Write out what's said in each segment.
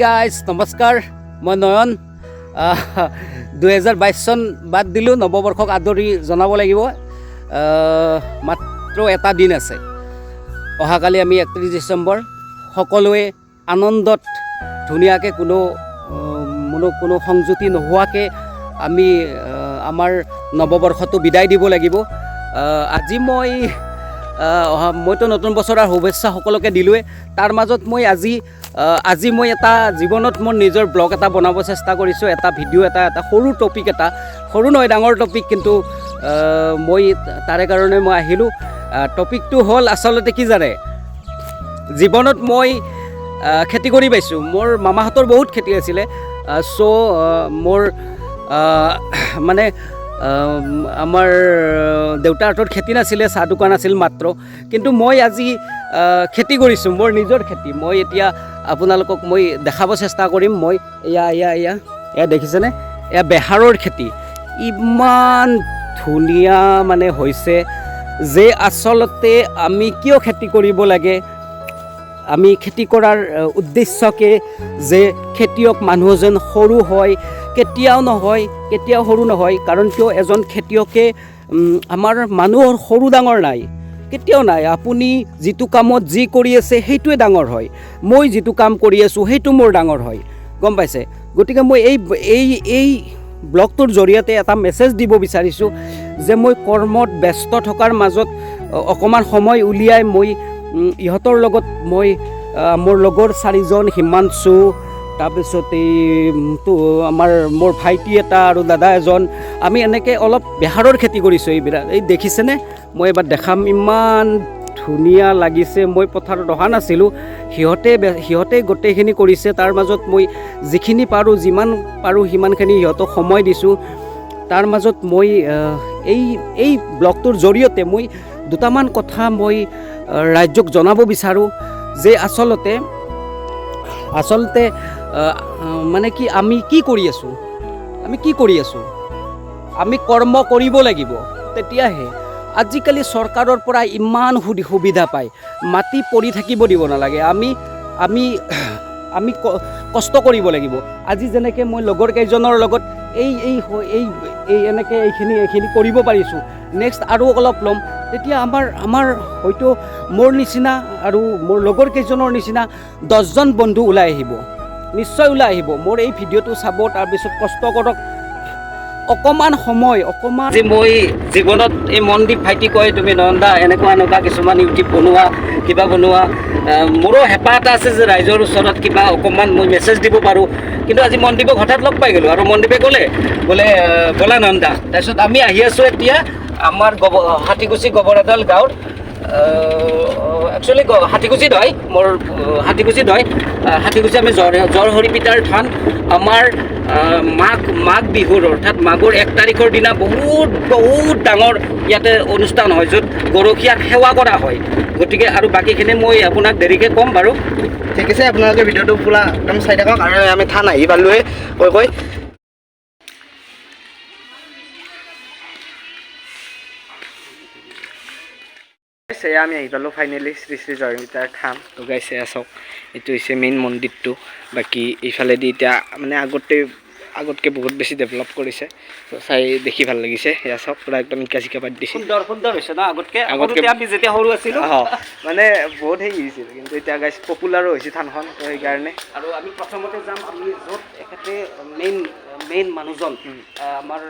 Guys, নমস্কাৰ। মই নয়ন। 2022 চন বাদ দিলোঁ, নৱবৰ্ষক আদৰি জনাব লাগিব। মাত্ৰ এটা দিন আছে। অহাকালি আমি 31 ডিচেম্বৰ সকলোৱে আনন্দত ধুনীয়াকৈ কোনো সংযুতি নোহোৱাকৈ আমি আমাৰ নৱবৰ্ষটো বিদায় দিব লাগিব। আজি মই অহা মইতো নতুন বছৰৰ শুভেচ্ছা সকলোকে দিলোঁৱে। তাৰ মাজত মই আজি মই এটা জীৱনত মোৰ নিজৰ ব্লগ এটা বনাব চেষ্টা কৰিছোঁ। এটা ভিডিঅ' এটা এটা সৰু টপিক এটা, সৰু নহয়, ডাঙৰ টপিক, কিন্তু মই তাৰে কাৰণে মই আহিলোঁ। টপিকটো হ'ল আচলতে কি জানে, জীৱনত মই খেতি কৰি পাইছোঁ। মোৰ মামাহঁতৰ বহুত খেতি আছিলে। চ' মোৰ মানে আমাৰ দেউতাহঁতৰ খেতি নাছিলে, চাহ দোকান আছিল মাত্ৰ। কিন্তু মই আজি খেতি কৰিছোঁ, মোৰ নিজৰ খেতি। মই এতিয়া আপোনালোকক মই দেখাব চেষ্টা কৰিম। মই এয়া এয়া এয়া এয়া দেখিছেনে? এয়া বেহাৰৰ খেতি। ইমান ধুনীয়া মানে হৈছে যে আচলতে আমি কিয় খেতি কৰিব লাগে, আমি খেতি কৰাৰ উদ্দেশ্যকে যে খেতিয়ক মানুহ এজন সৰু হয় কেতিয়াও নহয়, কেতিয়াও সৰু নহয়। কাৰণ কিয়, এজন খেতিয়কে আমাৰ মানুহৰ সৰু ডাঙৰ নাই, কেতিয়াও নাই। আপুনি যিটো কামত যি কৰি আছে সেইটোৱে ডাঙৰ হয়। মই যিটো কাম কৰি আছোঁ সেইটো মোৰ ডাঙৰ হয়, গম পাইছে? গতিকে মই এই এই এই ব্লগটোৰ জৰিয়তে এটা মেছেজ দিব বিচাৰিছোঁ যে মই কৰ্মত ব্যস্ত থকাৰ মাজত অকণমান সময় উলিয়াই মই ইহঁতৰ লগত মই মোৰ লগৰ চাৰিজন, হিমাংশু, তাৰপিছত এই আমাৰ মোৰ ভাইটি এটা আৰু দাদা এজন, আমি এনেকৈ অলপ বেহাৰৰ খেতি কৰিছোঁ। এইবিলাক এই দেখিছেনে? মই এবাৰ দেখাম, ইমান ধুনীয়া লাগিছে। মই পথাৰত অহা নাছিলোঁ, সিহঁতে গোটেইখিনি কৰিছে। তাৰ মাজত মই যিখিনি পাৰোঁ, যিমান পাৰোঁ সিমানখিনি সিহঁতক সময় দিছোঁ। তাৰ মাজত মই এই ব্লগটোৰ জৰিয়তে মই দুটামান কথা মই ৰাজ্যক জনাব বিচাৰোঁ যে আচলতে মানে কি, আমি কি কৰি আছোঁ, আমি কি কৰি আছোঁ, আমি কৰ্ম কৰিব লাগিব তেতিয়াহে। আজিকালি চৰকাৰৰ পৰা ইমান সুবিধা পায়, মাটি পৰি থাকিব দিব নালাগে। আমি আমি আমি কষ্ট কৰিব লাগিব। আজি যেনেকৈ মই লগৰ কেইজনৰ লগত এই এই এই এই এনেকৈ এইখিনি কৰিব পাৰিছোঁ, নেক্সট আৰু অলপ ল'ম, তেতিয়া আমাৰ হয়তো মোৰ নিচিনা আৰু মোৰ লগৰ কেইজনৰ নিচিনা 10জন বন্ধু ওলাই আহিব, নিশ্চয় ওলাই আহিব। মোৰ এই ভিডিঅ'টো চাব, তাৰপিছত কষ্ট কৰক অকণমান সময় অকণমান। আজি মই জীৱনত এই মনদীপ ভাইটি কয়, তুমি নন্দা এনেকুৱা এনেকুৱা কিছুমান ইউটিউব বনোৱা, কিবা বনোৱা, মোৰো হেঁপাহ এটা আছে যে ৰাইজৰ ওচৰত কিবা অকণমান মই মেছেজ দিব পাৰোঁ। কিন্তু আজি মনদীপক হঠাৎ লগ পাই গ'লোঁ আৰু মনদীপে ক'লে বোলে ব'লা নন্দা। তাৰপিছত আমি আহি আছোঁ এতিয়া আমাৰ হাতীকুচি গোবৰাডাল গাঁৱৰ, একচুৱেলি হাতীকুচিত হয়, মোৰ হাতীকুচিত হয়। হাতীকুচি আমি জৰ হৰিপিতাৰ থান। আমাৰ মাঘ বিহুৰ অৰ্থাৎ মাঘৰ 1 তাৰিখৰ দিনা বহুত বহুত ডাঙৰ ইয়াতে অনুষ্ঠান হয়, য'ত গৰখীয়াক সেৱা কৰা হয়। গতিকে আৰু বাকীখিনি মই আপোনাক দেৰিকৈ ক'ম বাৰু। ঠিক আছে, আপোনালোকে ভিডিঅ'টো পূৰা একদম চাই থাকক। আৰু আমি থান আহি পালোঁৱে কৈ কৈ। এয়া আমি আহি পালোঁ ফাইনেলি শ্ৰী শ্ৰী জয়মিতাৰ থান। তো গাইছে এয়া চাওক, এইটো হৈছে মেইন মন্দিৰটো। বাকী এইফালেদি এতিয়া মানে আগতকৈ বহুত বেছি ডেভেলপ কৰিছে, তো চাই দেখি ভাল লাগিছে। এয়া চাওক, পূৰা একদম ইকা চিকা পাত দিছে। সুন্দৰ সুন্দৰ হৈছে ন আগতকৈ? আগতকে আমি যেতিয়া সৰু আছিলোঁ। মানে বহুত হেৰি হৈছিল, কিন্তু এতিয়া গাইছ পপুলাৰো হৈছে থানখন, তো সেইকাৰণে। আৰু আমি প্ৰথমতে যাম আমি য'ত এখেতে মেইন মানুহজন, আমাৰ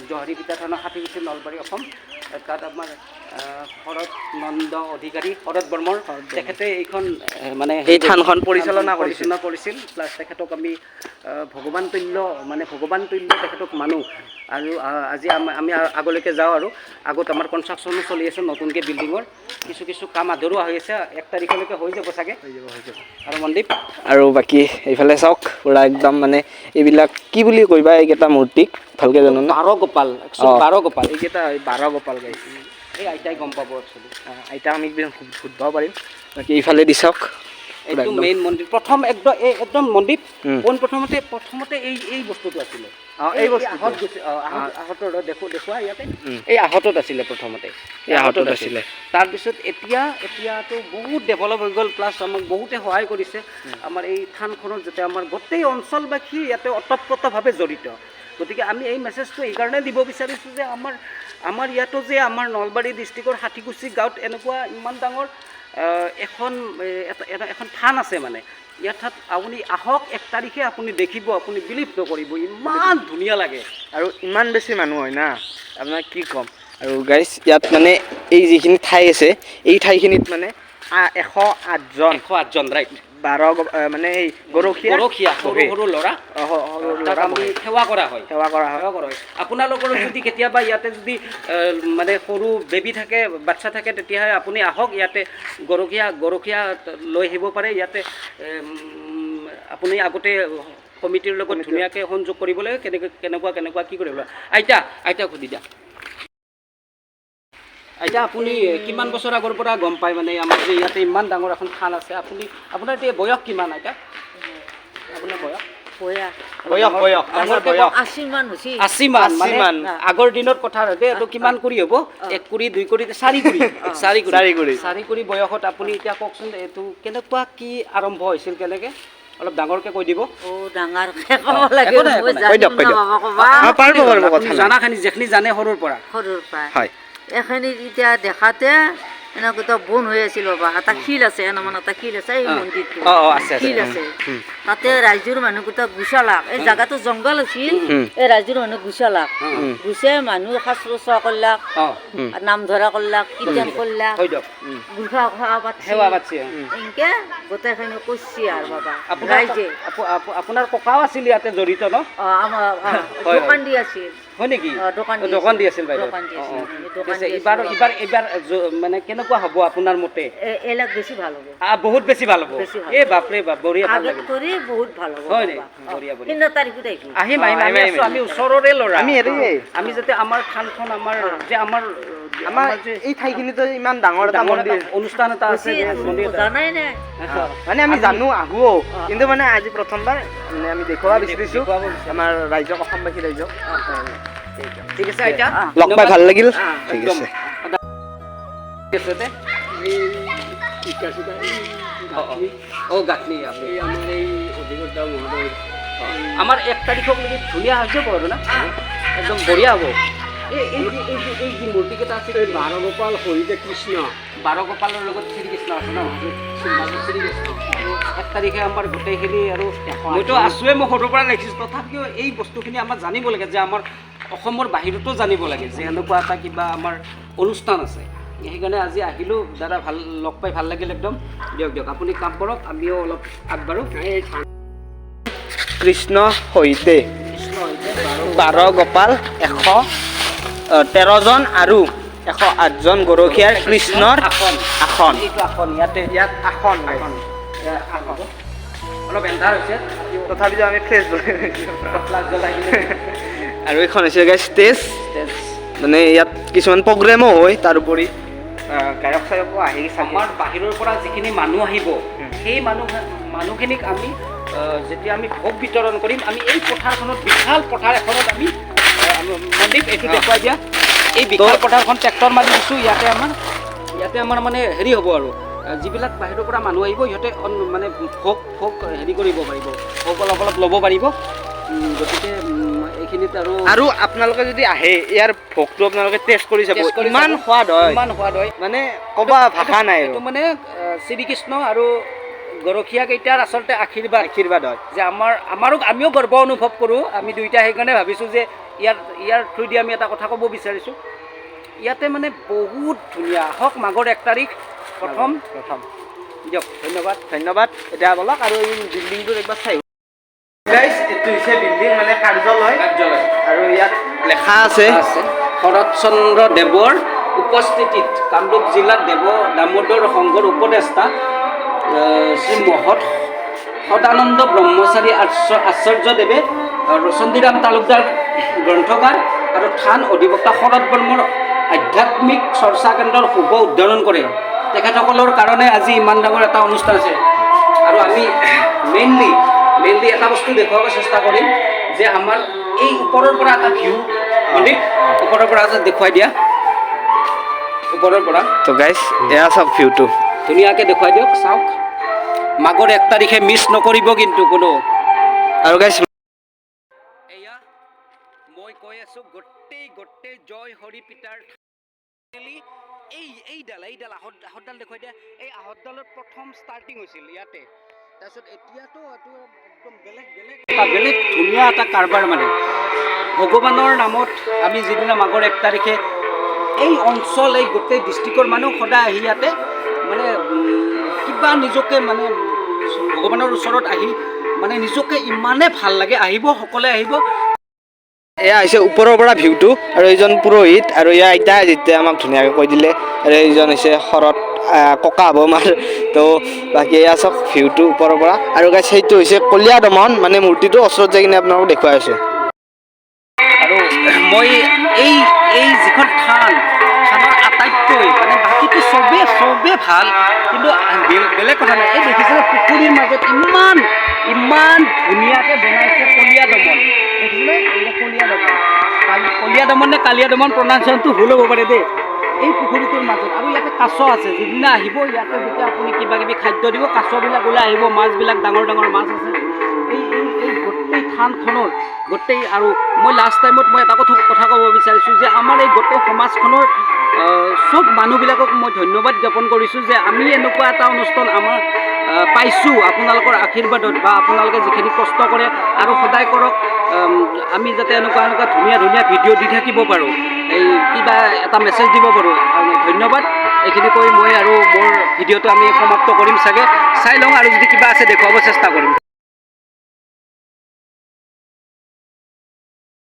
জহৰী পিতা থানৰ, হাতীকুচি, নলবাৰী, অসম, তাত আমাৰ শৰৎ নন্দ অধিকাৰী, শৰৎ বৰ্মৰ, তেখেতে এইখন মানে এই থানখন পৰিচালনা কৰিছিল। পৰিচালনা কৰিছিল। প্লাছ তেখেতক আমি ভগৱান তুল্য, মানে ভগৱান তুল্য তেখেতক মানো। আৰু আজি আমি আগলৈকে যাওঁ। আৰু আগত আমাৰ কনষ্ট্ৰাকশ্যনো চলি আছে, নতুনকৈ বিল্ডিঙৰ কিছু কিছু কাম আধৰুৱা হৈ আছে, 1 তাৰিখলৈকে হৈ যাব চাগে। হৈ যাব, হৈ যাব। আৰু মনদীপ আৰু বাকী এইফালে চাওক, পূৰা একদম মানে এইবিলাক কি বুলি কৈবা এইকেইটা মূৰ্তিক ভালকে জানো ন? বাৰ গোপাল, একচুৱেলি বাৰ গোপাল। এইকেইটা বাৰ গোপাল গাইছে। এই আইতাই গম পাব একচুৱেলি। আইতাক আমি একদম সুধিব পাৰিম। বাকী এইফালে দি চাওক, এইটো একদম। মেইন মন্দিৰ প্ৰথম একদম এই একদম মন্দিৰ উম। পোন প্ৰথমতে প্ৰথমতে এই এই বস্তুটো আছিলে। এই বস্তুটো। আহত গৈছে, আহতৰ দেখুৱা ইয়াতে। উম। এই আহতত আছিলে প্ৰথমতে। এই আহতত আছিলে। তাৰপিছত এতিয়াতো বহুত ডেভেলপ হৈ গ'ল, প্লাছ আমাক বহুতে সহায় কৰিছে। আমাৰ এই থানখনত যাতে আমাৰ গোটেই অঞ্চলবাসী ইয়াতে ওতপ্ৰোতভাৱে জড়িত। গতিকে আমি এই মেছেজটো এইকাৰণে দিব বিচাৰিছোঁ যে আমাৰ আমাৰ ইয়াতো যে আমাৰ নলবাৰী ডিষ্ট্ৰিক্টৰ ষাঠিকুচি গাঁৱত এনেকুৱা ইমান ডাঙৰ এখন এটা এখন থান আছে। মানে ইয়াত তাত আপুনি আহক 1 তাৰিখে, আপুনি দেখিব, আপুনি বিলিভ নকৰিব, ইমান ধুনীয়া লাগে। আৰু ইমান বেছি মানুহ হয় না, আপোনাক কি ক'ম। আৰু গাইজ, ইয়াত মানে এই যিখিনি ঠাই আছে, এই ঠাইখিনিত মানে 108জন। 108জন, ৰাইট। 12 মানে এই গৰখীয়া। গৰখীয়া, সৰু বহে। সৰু ল'ৰা। সৰু তাত ল'ৰা আমি বহে। সেৱা কৰা হয়। সেৱা কৰা হয়। সেৱা কৰা হয়। আপোনালোকৰো যদি কেতিয়াবা ইয়াতে যদি মানে সৰু বেবী থাকে, বাচ্ছা থাকে, তেতিয়াহ'লে আপুনি আহক ইয়াতে, গৰখীয়া গৰখীয়া লৈ আহিব পাৰে ইয়াতে। আপুনি আগতে সমিতিৰ লগত ধুনীয়াকৈ সংযোগ কৰিব লাগে, কেনেকৈ কেনেকুৱা কেনেকুৱা কি কৰিব লাগে। আইতা সুধি দিয়া। আইতা, আপুনি কিমান বছৰ আগৰ পৰা গম পায় মানে আমাৰ যে ইয়াতে ইমান ডাঙৰ এখন থান আছে? আপোনাৰ এতিয়া বয়স কিমান আইতা? আপোনাৰ বয়স? বয়স, বয়স, ডাঙৰকে বয়স। কওক। 80 মান হৈছে। 80 মান মানে 80 মান। আগৰ দিনত কথা দে, এইটো কিমান কুৰি হ'ব? 1 কুৰি, 2 কুৰি, 4 কুৰি, 4 কুৰি। 4 কুৰি। 4 কুৰি বয়সত আপুনি এতিয়া কওকচোন, এইটো কেনেকুৱা কি আৰম্ভ হৈছিল কেনেকে, অলপ ডাঙৰকে কৈ দিব। ডাঙৰকে ক'ব লাগে? একো নাই, একো মই নাই। কৈ দিয়ক, জানিম কৈ না দিয়ক। বাবা, ক'বা। পাৰিব, পাৰিব, আপুনি কথা নাই। জানাখিনি, যিখিনি জানে সৰুৰ পৰা। সৰুৰ পৰা। হয়। এইখিনি এতিয়া দেখাতে এনেকুৱা বন হৈ আছিল বাবা। এটা শিল আছে, এনেমান এটা শিল আছে এই মন্দিৰটো। অ অ আছে, আছে। শিল আছে তাতে, ৰাইজৰ মানুহকেইটা গুচালাক। এই জাগাটো জংঘল আছিল। এই ৰাইজৰ মানুহ গুচালাক, গুচাই মানুহ শাস্ত্ৰ চোৱা কৰলাক, নাম ধৰা কৰলাক, কীৰ্তন কৰলাক। হৈ দিয়ক। গুৰ্খা সেৱা পাতছি। সেৱা পাতছি, অ। এনেকে গোটেইখিনি কৰছি আৰু বাবা আপোনাৰ ৰাইজে। আপোনাৰ ককাও আছিল ইয়াতে জড়িত ন? আমাৰ হয়। দোকান দি আছিল। হয় নেকি? দোকান দি দোকান আছিল। দি আছিল বাইদেউ। দোকান দি আছিল। ঠিক দোকান আছে। দি আছিল এইবাৰ বাবা। এইবাৰ মানে কেনেকুৱা হ'ব আপোনাৰ মতে? এইবিলাক বেছি ভাল হ'ব। বহুত বেছি ভাল হ'ব। বেছি ভাল। এই বাপৰে বাপ, বঢ়িয়া, ভাল আগত লাগিল। কৰি বহুত ভাল হ'ব হয় নে? বাবা। বঢ়িয়া, বঢ়িয়া। 3 তাৰিখত আহিবি। আহিম, আহিম। আমি আহিম, আছো, আহিম। আমি ওচৰৰে ল'ৰা। আমি হেৰি আমি যাতে আমাৰ থানখন, আমাৰ যে আমাৰ আমাৰ যে এই ঠাইখিনিতো ইমান ডাঙৰ এটা ডাঙৰ এটা মন্দিৰ অনুষ্ঠান এটা আছে, বেছি যে মন্দিৰ এটা। জানাই নাই। মানে আমি জানো, আহোও, কিন্তু মানে আজি প্ৰথমবাৰ মানে আমি দেখুৱাব বিচাৰিছো দেখুৱাব বিচাৰিছো। আমাৰ ৰাইজক, অসমবাসী ৰাইজক। ঠিক আছে আইতা। লগ পাই ভাল লাগিল। ঠিক একদম। আছে। ঠিক আছে দে। গাঁথনি আপুনি এই আমাৰ এই অধিকৰ্তা মহোদয়। আমাৰ 1 তাৰিখক লৈকে ধুনীয়া হৈ যাব আৰু না, একদম বঢ়িয়া হ'ব। এই এই যে এই যে মূৰ্তিকেইটা আছে। এই বাৰগোপাল সহিতে কৃষ্ণ। বাৰগোপালৰ লগত শ্ৰীকৃষ্ণ আছে ন? মাজত শ্ৰীকৃষ্ণ। আৰু 1 তাৰিখে আমাৰ গোটেইখিনি, আৰু মইতো আছোৱে, মই সৰুৰ পৰা দেখিছোঁ, তথাপিও এই বস্তুখিনি আমাৰ জানিব লাগে যে আমাৰ অসমৰ বাহিৰতো জানিব লাগে যে এনেকুৱা এটা কিবা আমাৰ অনুষ্ঠান আছে। সেইকাৰণে আজি আহিলোঁ। দাদা, ভাল লগ পাই ভাল লাগিল একদম। দিয়ক, দিয়ক, আপুনি কাম কৰক, আমিও অলপ আগবাঢ়োঁ। এই কৃষ্ণ সহিতে কৃষ্ণ হৈছে 12 গোপাল 113জন আৰু 108জন গৰখীয়াৰ কৃষ্ণৰ আসন। আসন। এইটো আসন ইয়াতে। ইয়াত আসন। আসন, আসন। অলপ এন্ধাৰ হৈছে। তথাপিতো আমি ফ্ৰেছ। ফ্লাছ জ্বলাই দিলে। আৰু এইখন হৈছে গাইজ ষ্টেজ। ষ্টেজ। মানে ইয়াত কিছুমান প্ৰগ্ৰেমো হয়, তাৰোপৰি গায়ক চায়কো আহি চাগে। আমাৰ বাহিৰৰ পৰা যিখিনি মানুহ আহিব, সেই মানুহখিনিক আমি যেতিয়া আমি ভোগ বিতৰণ কৰিম, আমি এই পথাৰখনত, বিশাল পথাৰ এখনত আমি মন্দিৰ এইটো দেখুৱাই দিয়া। এই বিশাল পথাৰখন ট্ৰেক্টৰ মাৰি দিছোঁ। ইয়াতে আমাৰ মানে হেৰি হ'ব আৰু যিবিলাক বাহিৰৰ পৰা মানুহ আহিব, সিহঁতে মানে ভোগ ভোগ হেৰি কৰিব পাৰিব, ভোগ অলপ অলপ ল'ব পাৰিব। গতিকে এইখিনিত আৰু আৰু আপোনালোকে যদি আহে, ইয়াৰ ভোগটো আপোনালোকে টেষ্ট কৰি চাব। Taste কৰি ইমান চাব। সোৱাদ হয়। ইমান সোৱাদ হয়। মানে ক'বা ভাষা নাই আৰু। এইটো মানে শ্ৰীকৃষ্ণ আৰু গৰখীয়া কেইটাৰ আচলতে আশীৰ্বাদ। আশীৰ্বাদ হয়। যে আমাৰো আমিও গৰ্ব অনুভৱ কৰোঁ আমি দুইটা। সেইকাৰণে ভাবিছোঁ যে ইয়াৰ ইয়াৰ থ্ৰুদি আমি এটা কথা ক'ব বিচাৰিছোঁ। ইয়াতে মানে বহুত ধুনীয়া। আহক, মাঘৰ 1 তাৰিখ প্ৰথম। প্ৰথম। দিয়ক, ধন্যবাদ। ধন্যবাদ। এতিয়া বলক আৰু এই বিল্ডিংটোত একবাৰ চাই। গাইজ, এইটো হৈছে বিল্ডিং, মানে কাৰ্যালয়। কাৰ্যালয়। আৰু ইয়াত লেখা আছে। আছে, শৰৎচন্দ্ৰ দেৱৰ উপস্থিতিত কামৰূপ জিলাত দেৱ দামোদৰ সংঘৰ উপদেষ্টা শ্ৰী মহৎ সদানন্দ ব্ৰহ্মচাৰী আচাৰ্যদেৱে আৰু চণ্ডীৰাম তালুকদাৰ গ্ৰন্থকাৰ আৰু থান অধিবক্তা শৰৎ বৰ্মৰ আধ্যাত্মিক চৰ্চা কেন্দ্ৰৰ শুভ উদ্বোধন কৰে। তেখেতসকলৰ কাৰণে আজি ইমান ডাঙৰ এটা অনুষ্ঠান আছে। আৰু আমি মেইনলি এটা বস্তু দেখুৱাব চেষ্টা কৰিম যে আমাৰ এই ওপৰৰ পৰা এটা ভিউ, মন্দিৰ ওপৰৰ পৰা এটা দেখুৱাই দিয়া, ওপৰৰ পৰা। তো গাইজ, এয়া চাওক ভিউটো। ধুনীয়াকৈ দেখুৱাই দিয়ক। চাওক, মাঘৰ 1 তাৰিখে মিছ নকৰিব কিন্তু কোনো। আৰু গাইজ, এয়া মই কৈ আছোঁ, গোটেই জয় হৰি পিতাৰ এই এইডাল আহঁতডাল দেখুৱাই দিয়া। এই আহঁতডালৰ প্ৰথম ষ্টাৰ্টিং হৈছিল ইয়াতে। তাৰপিছত এতিয়াতো এইটো একদম বেলেগ এটা বেলেগ ধুনীয়া এটা কাৰবাৰ। মানে ভগৱানৰ নামত আমি যিদিনা মাঘৰ 1 তাৰিখে এই অঞ্চল, এই গোটেই ডিষ্ট্ৰিক্টৰ মানুহ সদায় আহি ইয়াতে মানে কিবা নিজকে মানে ভগৱানৰ ওচৰত আহি মানে নিজকে ইমানে ভাল লাগে। আহিব, সকলোৱে আহিব। এয়া হৈছে ওপৰৰ পৰা ভিউটো। আৰু এইজন পুৰোহিত আৰু এয়া আইতা, যেতিয়া আমাক ধুনীয়াকৈ কৈ দিলে। আৰু এইজন হৈছে শৰৎ, ককা হ'ব আমাৰ। তো বাকী এয়া চাওক ভিউটো ওপৰৰ পৰা। আৰু গাইজ, সেইটো হৈছে কলীয়া দমন, মানে মূৰ্তিটো ওচৰত যাই কিনে আপোনালোকক দেখুৱাই আছোঁ। আৰু মই এই যিখন থানৰ আটাইতকৈ মানে বাকীটো চবেই ভাল, কিন্তু বেলেগ কথা নাই। এই দেখিছেনে, পুখুৰীৰ মাজত ইমান ধুনীয়াকৈ বনাইছে কলীয়া দমন, দেখিছেনে? এই কলীয়া দমন, কলীয়া দমন নে কালীয়া দমন, প্ৰনাউন্সিয়েশ্যনটো ভুল হ'ব পাৰে দেই। এই পুখুৰীটোৰ মাজত আৰু ইয়াতে কাছ আছে। যিদিনা আহিব ইয়াতে, যেতিয়া আপুনি কিবা কিবি খাদ্য দিব, কাছবিলাক ওলাই আহিব, মাছবিলাক, ডাঙৰ ডাঙৰ মাছ আছে এই গোটেই থানখনৰ গোটেই। আৰু মই লাষ্ট টাইমত মই এটা কথা ক'ব বিচাৰিছোঁ যে আমাৰ এই গোটেই সমাজখনৰ চব মানুহবিলাকক মই ধন্যবাদ জ্ঞাপন কৰিছোঁ যে আমি এনেকুৱা এটা অনুষ্ঠান আমাৰ পাইছোঁ আপোনালোকৰ আশীৰ্বাদত বা আপোনালোকে যিখিনি কষ্ট কৰে আৰু সদায় কৰক, আমি যাতে এনেকুৱা ধুনীয়া ধুনীয়া ভিডিঅ' দি থাকিব পাৰোঁ, এই কিবা এটা মেছেজ দিব পাৰোঁ। আৰু ধন্যবাদ। এইখিনি কৈ মই আৰু মোৰ ভিডিঅ'টো আমি সমাপ্ত কৰিম চাগে। চাই লওঁ আৰু যদি কিবা আছে দেখুৱাব চেষ্টা কৰিম।